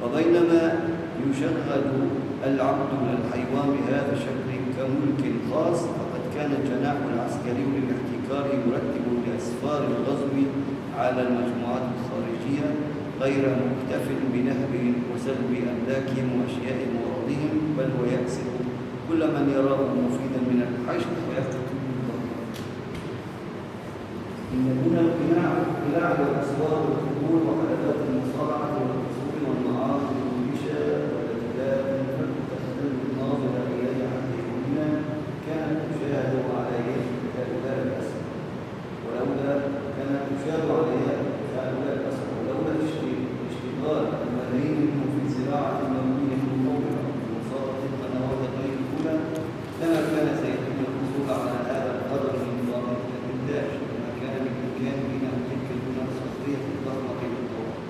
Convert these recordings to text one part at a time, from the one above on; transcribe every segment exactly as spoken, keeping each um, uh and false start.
وبينما يشغل العبد الحيوان بهذا الشكل كملك خاص، فقد كان الجناح العسكري للاحتكار يرتب لأسفار الغزو على المجموعات الخارجية، غير مكتف بنهب وسلب أملاكهم وأشياء وأراضيهم، بل ويأسر كل من يراه مفيدا من الحشد ويقتل. إن دون القلاع، القلاع والأسوار والقبور وحلبات المصارعة والقصور والمعارض المنبشة والتي لا تنفك تختل الناظر إليها حتى يومنا، كانت تشاهد على يد هؤلاء الأسرى. ولولا، كانت تشاهد على يد هؤلاء الأسرى، ولولا اشت-، اشتغال الملايين منهم في زراعة المبنية المطورة ومساطة القنوات غير الأولى، لما كان سيتم الحصول على هذا القدر من ضامن الإنتاج، لما كان بإمكاننا أن تلك البنى الصخرية الضخمة بالطوابق.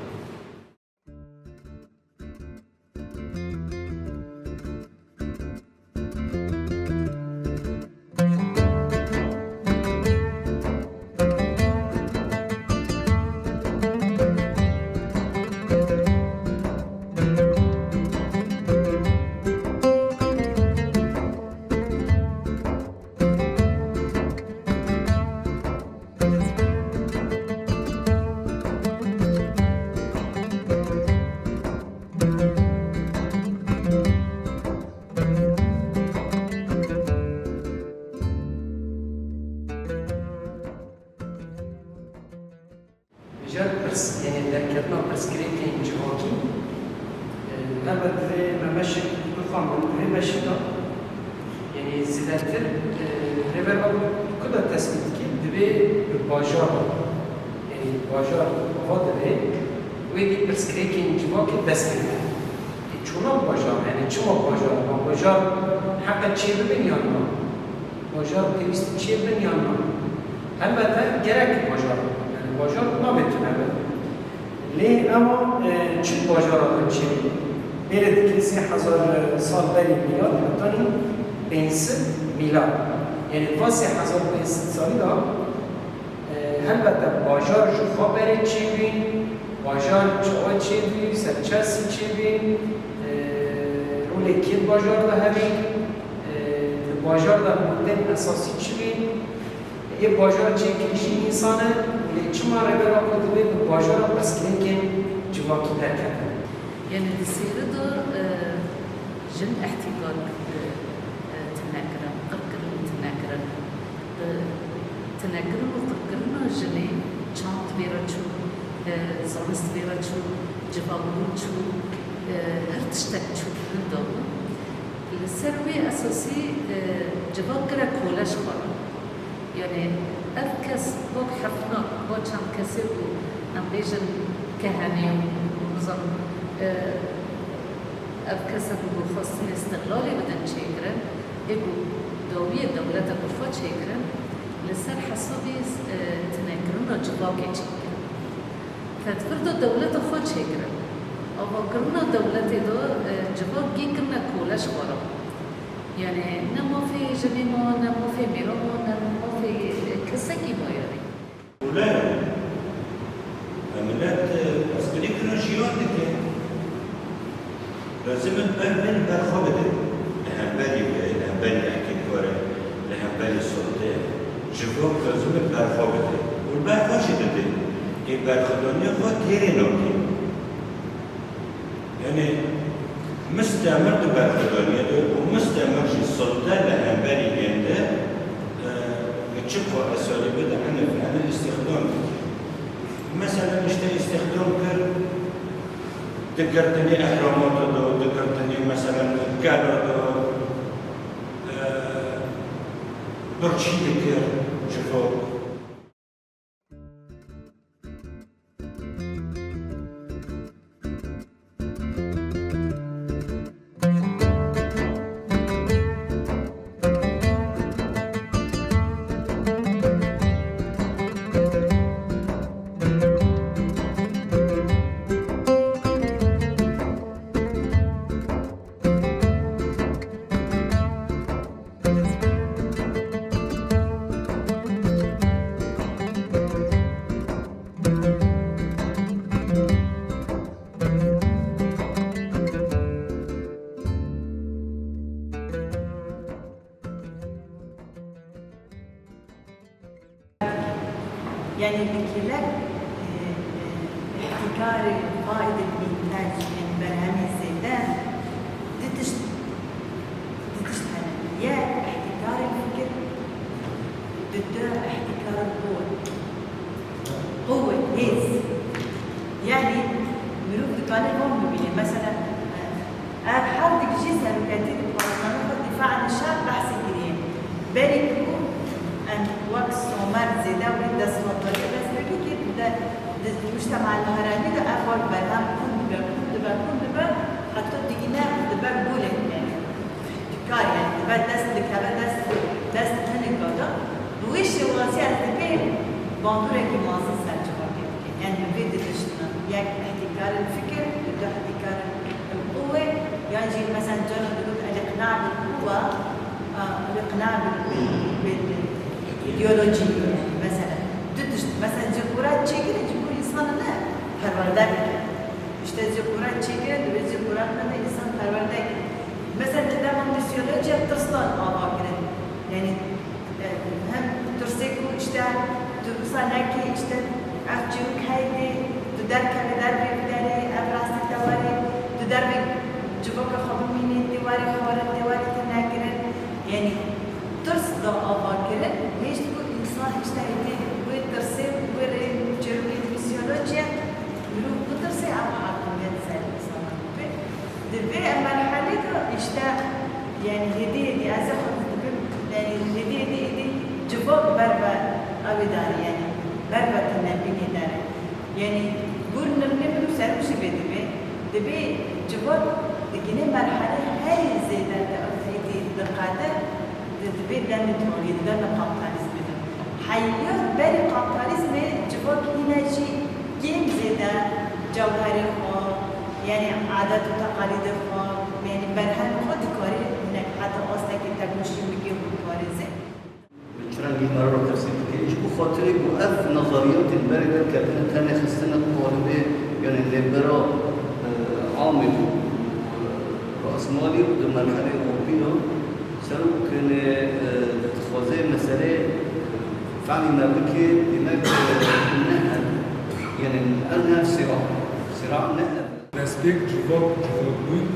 Mijar pirs, yanî derketina pirsgirêkên civakî, e, helbet divê me meşek bixwendin, divê meşeka, yanî zêdetir, e, rêber ew ku da tesmît dike, divê bi bajar, yanî bajar ava divê, wê dî pirsgirêkên civakê dest pê bike. E, çûna bajar, yanî çima bajar? Ma bajar heqe çêbibin yan na? Bajar pêwîst çêbin yan na? Helbete gerek bajar, yanî bajar nabê tune be. Lê ema, e, çi bajara de çêbin? Bêrê dikê sê hezar sal berî mîlad, hetanî pênc sed mîlad. Yanî va sê hezar pênc sed salî de, e, helbete bajar ji xwe berê çêbî, bajar çawa çêbî, ser çi esî çêbî, e, rolê kê di bajar de hebî, e, di bajar de mûdên esasî çi bî, yê bajar çêkirî jî însan e, lê çima rêbera Kurd divê bi bajara pirsgirêkên civakî derkeve? Yanî di sêri de, e, jin îhtîkar, e, e, tune kirin, qirkirin û tune kirin. E, tunekirin û qirkirina jinê çand vê re çû, e, zanist vê re çû, civakbûn çû, e, her tiştek çû kirin da bû. Li ser wê esasî, e, civak kire kole ji xwe re. Yanî ev kes wek hefna, wek çend kesê ku em bêjin kehenê û, û nizanim, e, ev kesên ku xwestin îstiqlalê bidin çêkirin, ê ku dawiyê dewleta ku xwe çêkirin, li ser hesabê, e, tunekirina civakê çêkirin. Tedbir da dewleta xwe çêkirin. Avakirina dewletê da, e, civak gê kirine kole ji xwe re. Yanî ne mafê jinê ma, ne mafê mêra ma, ne mafê, e, kesekî ma yanî. Wele, e, milet, e, pirsgirêkirina jiyan dike. Lazim e ber, min ber xwe bide. Li hemberî wê, li hemberî îhtîkarê, li hemberî sultê, civak lazim e ber xwe bide. Û ber xwe jî dide. Ê berxwedaniya xwe têrê nake. Yanî mistemir di berxwedaniyê de û mistemir jî sulte li hemberî yên de, e, bi çi qasî bide, hene, hene îstîxdam dike. Meselen, îşte îstîxdam kir, di girtinê ehramata de, di girtinê, meselen, kela de, e, birçî dikir, civak. Faîdê bînteç, yani berhemê zêde, di tişt, di tişt hene. Yek, ihtikarê fikir, dudu, ihtikarê quwwe. Quwwe, hêz. Yani, mirov dikare van bibîne. Mesela, ev her dik jî seroketî di parêzvanê xwe dîfa anî şer behsê kiriye. Berî ku em wek Somer zêde wê desthilatdariyê dest pê bike, di, di mujtema herêmî de ev wek berhem kûn dibe, kûn dibe, kûn dibe, heta digîne dibe golek, yani. Dikar, yani, dibe dest, dikeve dest, dest hinek de. Bi wê şêwazî ez dibêm bandoreke mezin ser civakê bike. Yani, bi vê di tiştine. Yek ihtikarê fikir, dudu ihtikarê quwwe, yan jî mesela cara digot el-iqna bil quwwe, a, el-iqna bil, bil, bil ideolojî, mesela. Du tişt, mesela ji xwe re çêkirin, ji bo însanan ne perwerde bike. Îşte ji xwe re çêkirin, divê ji xwe re ne însan perwerde bike. Mesela di dema mîsyolojiya tirsan ava kirin. Yani, Hem tirsê ku îşte tu wisa nekî, îşte ev çîrok heyî tê, tu derkevî dervê vî derê, ev rastî te warê, tu dervê civaka xwe bimînî, tê warê xwarin, tê warê te nekirin. Yanî tirs da ava kirin, hêşt ku însan îşte hêdî wê tirsê, wê rê çîrokê mîsyolojî ye, mirov bitirse, ev hakimiyet ser însanan dibe. Di vê merhelê de îşte, yani hêdî hêdî ez ê xwe dibim, yani hêdî hêdî hêdî civak ber ve ew ê derê, yani ber ve tinebînê derê. Yani gor nirnê min û serim jî vê dibê, dibê civak digihîne merhelê herî zêde di ev hêdî diqede, di, di vê demê tolî, di demê kapitalizmê de. Heyat berî kapitalizmê civak hîne jî kêm zêde cewherê xwe, yanî adet û teqalîdê xwe, yanî berhemê xwe dikarî hinek heta astekî teknolojî bigê û biparêze. Bi çi rengî qerara tefsîr dike? Ji bo xatirê ku ev nezeriyatên berê derketine tenê xistine qalibê, yanî lêbera, e, amê û, e, rasmalî û di merhelê ropî de serok, yanî, e, dixwaze meselê, e, fe'lî me bike, demek, e, ne ev, yanî ev ne ev sîra, sîra ne ev. Destpêk civak, civakbûn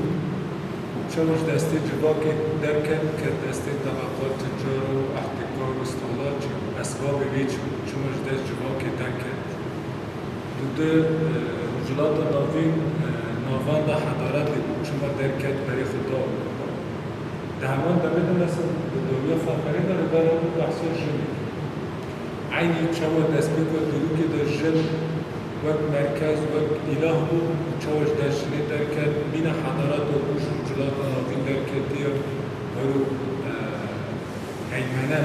û çawa ji destê civakê derket, ket destê tebeqa tucar û ehtikar û îstihlal, çi esbabê wê çi bû, çima ji dest civakê derket. Dudu, e, Rojhilata Navîn, e, navenda hedaretê bû, çima derket berê xwe da Ewropa. Di heman demê de mesela di dawiya Ferferê de li ber behsa jinê. Eynî çawa destpêka dîrokê de jin wek merkez, wek îlah bû, çawa ji dest jinê derket, mîna hedareta ku ji Rojhilata Navîn derketiye, wero, e, heymene,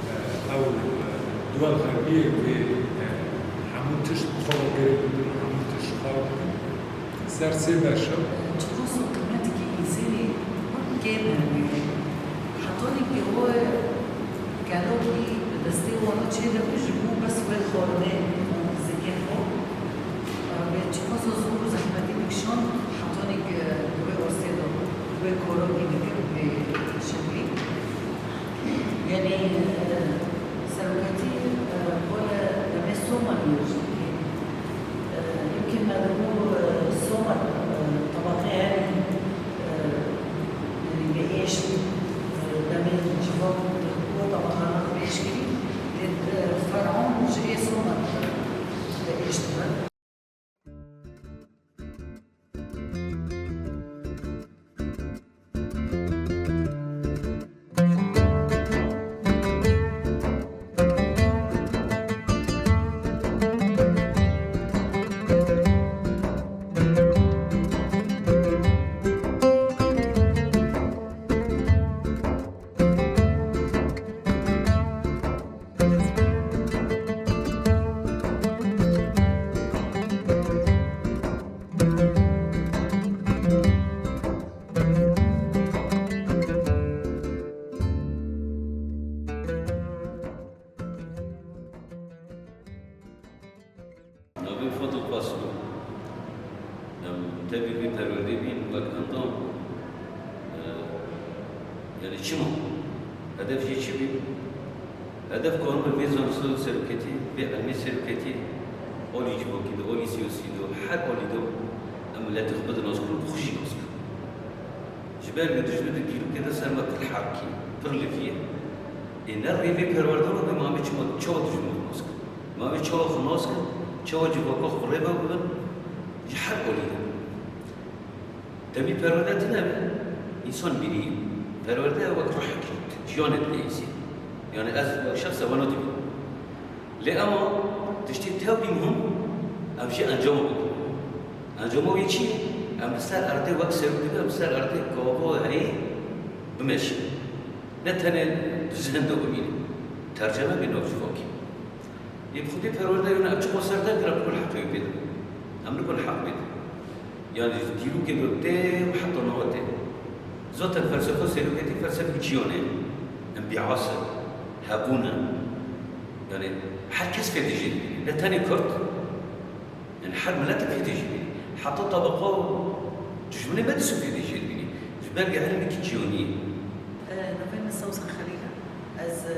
e, ew, e, duel xerbiyê wê, e, hemû tişt bi xwe ve girê bidin, hemû tişt xew bidin. Ser sê beşa. Çiqas qimetekî însanî wek kêm hene. Hetanî ku o kelokî bi destê wan çêdibû ji bo bes wê xwarinê û zikê xwe. Wê çiqas zor û zehmetî dikişand hetanî ku wê orsê de wê korokî dikir wê şeklî. Yanî, e, seroketî, e, xwe li demê Somaliyê jî dikê. E, yekê me dibû, e, Somel, e, tebaqê herî, e, yanî bi êş, e, demê civak, e, bo tebaqanan pêş kirî, lê, e, Fer'on ji ê Somel, e, bi êş dibe. Navê Fadil Qasım. Em tevî vê perwerdê bîn wek endam. E, yani çima? Hedef jî çi bî? Hedef karibir vê zanista seroketî, vê ilmê seroketî, alî civakî de, alî siyasî de, her Miletê xwe bide naskirin û xwe jî naskin. Ji ber ku dijmin di dîrokê de ser me pir herkî, pir livî ye. Ê ne rêvê perwerdan e, ma em ê çima, çawa dijmin xwe naskin? Ma em ê çawa xwe naskin? Çawa civaka xwe rê ve bibin? Ji her alî de. Demî perwerde tune be, însan bînî ye. Perwerde wek ruhekî, ciyanê dileyîzî. Yani ez wek şexs wana dibînim. Lê ema tiştê tewlî muhim, ev jî encama bidin. Encama wî çi ye? Em li ser erdê wek serokê de, em li ser erdê gava heyî bimeşin. Ne tenê di zihin de bimînin. Terceme bê nav civakê. Ê bi xwedê perwerde yone, em çiqas ser derkir, em nikun heqê wî pê din. Em nikun heq pê din. Yani ji dîrokê de tê û heta niha tê. Zaten felsefa seroketî felsefek ciyanê ye. Înbias e, hebûn e. Yani her kes fêdê jê dibîne. Ne tenê Kurd. Yani her miletek fêdê jê dibîne. Heta tabeqa û dijminê me dîsa fêdê jê dibîne. Ji ber vê ilmekî ciyanî ye. Navê min Sewsan Xelîl e. Ez, e,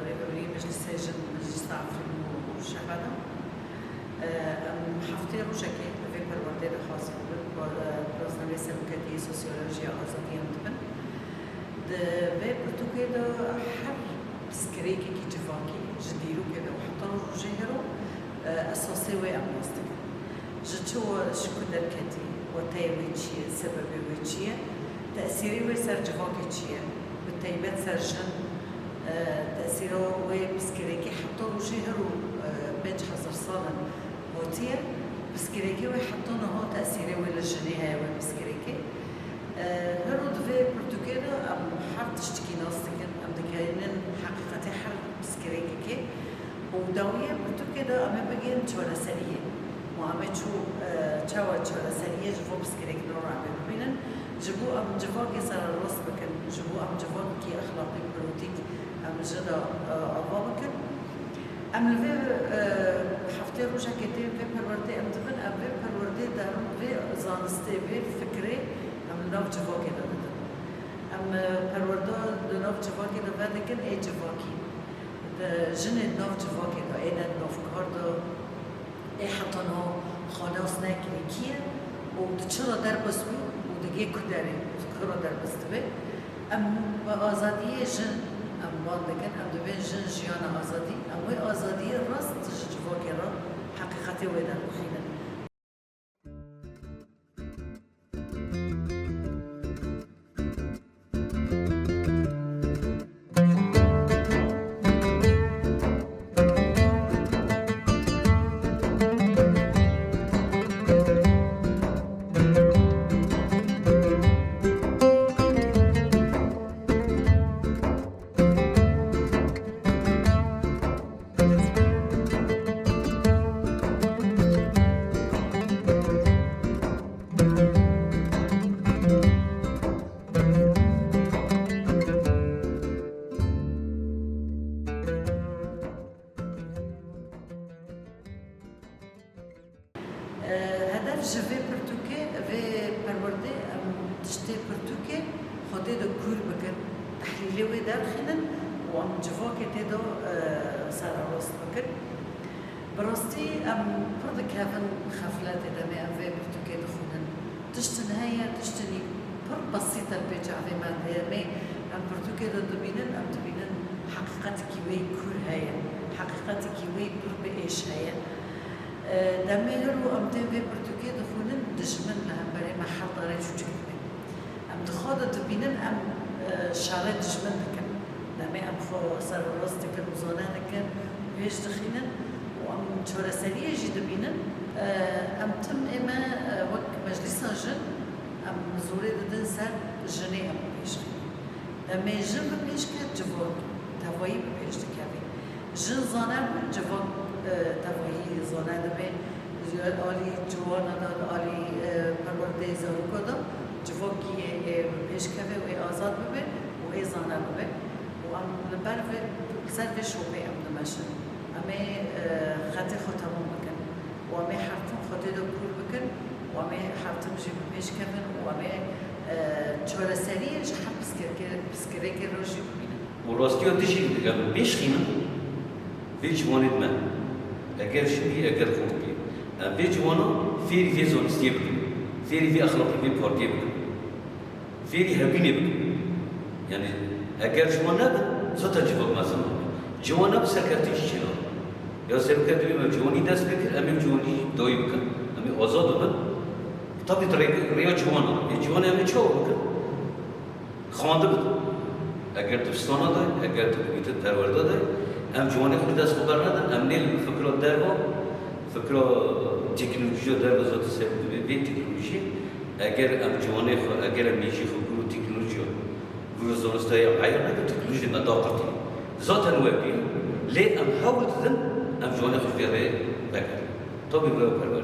rêvebirî Meclîsê Jin, Meclîsa Efrîn û Şehbad im. E, em heftê rojekê li vê perwerdeyê de hazir dibin. Bi, e, bi rêznavê seroketiyê sosyolojiya azadiyê em dibin. Di vê pirtûkê de her pirsgirêkekî civakî ji dîrokê de û heta rojê hero, e, esasê wê em nas dikin. Ji çi we, ji ku derketî, wateyê wê çi ye, sebebê wê çi ye, tesîrê wê ser civakê çi ye, bi teybet ser jin, e, tesîra wê pirsgirêkê heta rojê hero, e, pênc hezar sal in hatiye, pirsgirêkê wê heta niha tesîrê wê li jinê heye wê pirsgirêkê. E, hero di vê pirtûkê de em her tiştikî nas dikin, em digerînin heqîqetê her pirsgirêkekê. Û dawiya pirtûkê de em ê bigihên çareseriyê. Ma em ê çû, e, çawa çareseriyê ji bo pirsgirêkê re em ê bibînin. Ji bo em civakê sererast bikin, ji bo em civakekî exlaqî, polîtîk em ji de, e, ava bikin. Em li vê, e, heftê rojekê tê vê perwerdê em dibin, em vê perwerdê derin, vê zanistê, vê fikrê em li nav civakê de didin. Em, e, perwerda li nav civakê de vedikin, ê civakî. Di jinê di nav civakê de, ê ne di nav kar de, ê heta niha xwe nas nekirî kî ye û di çi re derbas bû û digê ku derê û di ku re derbas dibe. Em bi azadiyê jin em wan dikin, em dibên jin jiyana azadî, em wê azadiyê rast ji civakê re heqîqetê wê derdixînin. E, hedef ji vê pirtûkê, vê perwerdê, em tiştê pirtûkê xwe tê de kûr bikin, tehlîlê wê derxînin û em civakê tê de, e, sererast bikin. Bi rastî em pir dikevin xefletê demê em vê pirtûkê dixwînin. Tiştin heye, tiştinî pir besît e li pê çavê me. Demê em pirtûkê de dibînin, em dibînin heqîqetekî wê kûr heye, heqîqetekî wê pir bi êş heye. E, demê her û em tên vê pirtûkê dixwînin, dijmin li hemberê me her darê çûçik dibe. Em di xwe de dibînin, em, e, şerê dijmin dikin. Demê em xwe sererast dikin, zane dikin, pêş dixînin û em çareseriyê jî dibînin. E, em tim ê me, e, wek Meclîsa Jin, em zorê didin ser jinê em pêş xînin. Demê jin bi pêş ket, civak tevayî bi pêş dikeve. Jin zane bin, civak, e, tevahî zane dibe. Ji alî ciwana de, alî, e, perwerdeyê zaroka de, civakî yê, e, bi pêş keve û ê azad bibe û ê zane bibe. Û em li ber vê, li ser vê şopê em dimeşin. Em ê, e, xetê xwe temam bikin. Û em ê her tim xwe tê de kûr bikin. Û em ê her tim jî bi pêş kevin û em ê, e, çareseriyê ji her piskirkê-, piskirêkê re jî bibînin. Û rastiya dijî em pêş xînin vê ciwanê me. Eger jin bî, eger xort bî. Em vê ciwana fêrî vê zanistiyê bikin. Fêrî vî exlaqî vê partiyê bikin. Fêrî hevînê bikin. Yanî eger ji wan nebin, zaten civak mezin nabe. Ji wan nebin serkeftin jî çênabe. Ya serokê divê me ciwanî dest pê kir, em ê ciwanî dawî bikin. Em ê azad bibin. Tabî di rê-, rêya ciwanan. Ê ciwanê em ê çawa bikin? Xwendibin. Eger dibistana de, eger dibîtin perwerde de, em ciwanê xwe dest xwe bernedin, em nêlin fikra derva, fikra teknolojiya derva zat ser dibê vê teknolojiyê. Eger em ciwanê xwe, eger em mêjî xwe guru teknolojiya, guru zanistaya eyar nekin, teknolojiyê me daqirtî. Zaten wekî, lê em hewl didin, em ciwanê xwe vê rê vegerin. Tabî vê perwerde.